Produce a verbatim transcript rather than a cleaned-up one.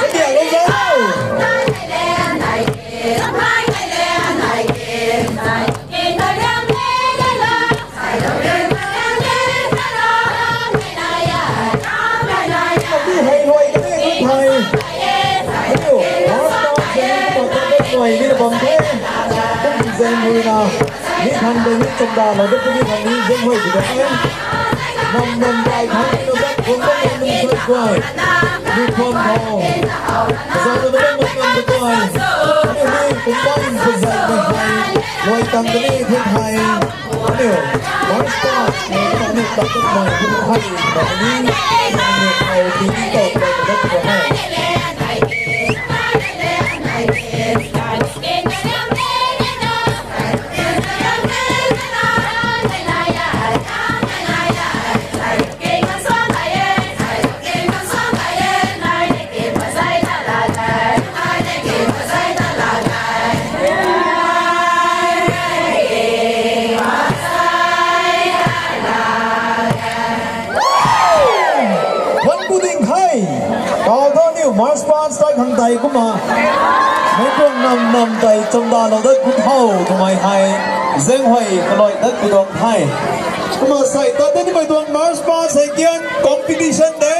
Kadiak lou zau. Hei luai kani thu thei. Aniu, last part kani thu thei, luai ni bam the. Kum zaeng hui na. Ni khang de ni chamda lou de ni khang ni zaeng hui di de. Nam nam dai khang ni na bam khang bam nam sai guay. Ni khang thau. Zau na bam nam nam guay. Aniu ni kum bam in kum zaeng hui. Luai tang kani thu thei. Aniu, march past, aniu, aniu, aniu, aniu, aniu, aniu, aniu, aniu, aniu, aniu, aniu, Wan pu ding the. Tau tho niu march past tei khang tei kumna. Mei tuang nam nam tei chamda lou dat khou tho twmei hei. Zaeng hui kaloi dat khou tuang the. Kumna sei ta tei nimei tuang march past hei kian competition de.